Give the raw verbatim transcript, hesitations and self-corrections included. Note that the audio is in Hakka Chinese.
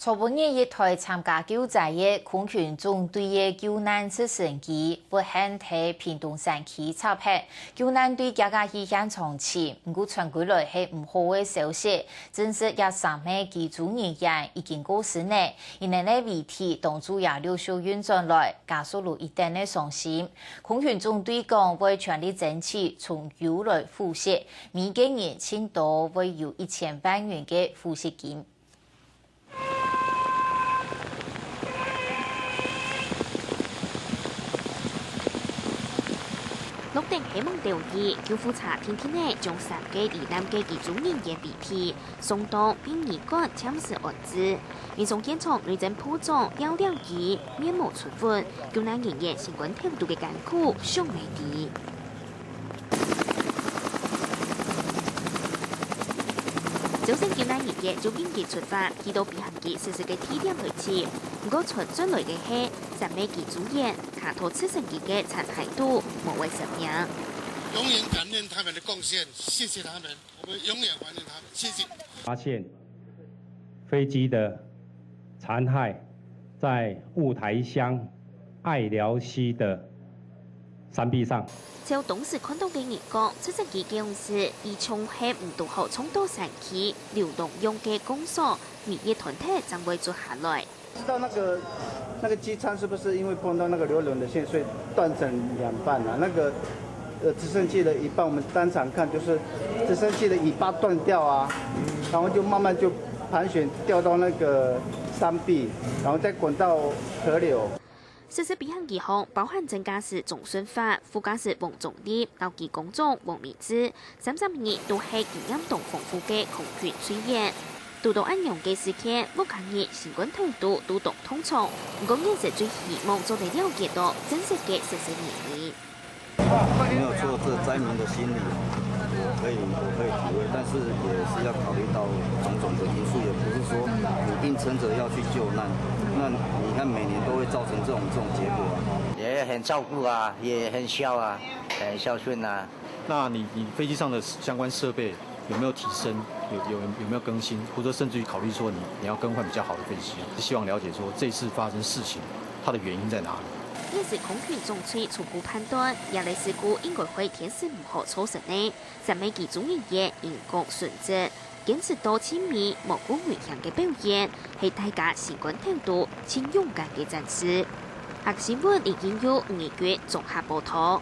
昨晡日，一台參加救災个空軍中隊个救難直升機不幸在屏東山區墜毀，救難隊遽遽去現場尋，毋過傳歸來係毋好个消息，證實這三名機組人員已經過身了，佢等个遺體當晝也陸續運轉來，家屬有一等个傷心。空軍中隊講會全力爭取從油來付息，每個人盡多會有一千萬銀个付息金。 落等係濛兜雨，救護車定定仔將三個遇難个機組人員遺體送到殯儀館暫時安置。民眾現場內政部長姚亮儀面無出文，救難人員心肝頭肚个艱苦想毋知。朝晨救難人員就緊緊出發，去到飛行機失事个地點來尋。毋過傳轉來个係，三名機組員卡到直升機个殘骸肚，無會生命。永遠感念他們的貢獻，謝謝他們，我們永遠懷念他們，謝謝。發現飛機的殘骸在霧台鄉愛寮溪的山壁上。照當時看到个人講，直升機降落時，佢像係毋堵好撞到山區流浪用个鋼索，尾翼斷忒正會墜下來。不知道那個，那個機艙是不是因為碰到那個流浪的線，所以斷成兩半啊？那個，呃，直升機的一半，我們當場看就是直升機的尾巴斷掉啊，然後就慢慢就盤旋掉到那個山壁，然後再滾到河流。 失事飛行機項包含正駕駛鍾順發、副駕駛黃宗立、摎機工長黃明志，三十人都係經驗當豐富个空軍隊員。堵到恁樣个事件，屋下人心肝頭肚都當痛楚，毋過現時最希望做得了解到真實个失事原因。 沒有錯，這災民的心理哦，我可以，我可以體會，但是也是要考慮到種種的因素，也不是說你硬撐著要去救難，那你看每年都會造成這種，這種結果啊。也很照顧啊，也很孝啊，很孝順啊。那你，你飛機上的相關設備有沒有提升？有，有，有沒有更新？或者甚至於考慮說你，你要更換比較好的飛機啊？希望了解說這次發生事情，它的原因在哪裡？ 現時空軍總隊初步判斷，這類事故應該係天時毋好造成个。三名機組人員因公殉職，堅持到盡尾無顧危險个表現，係大家心肝頭肚盡勇敢个戰士。客新聞已經由吳怡君綜合報導。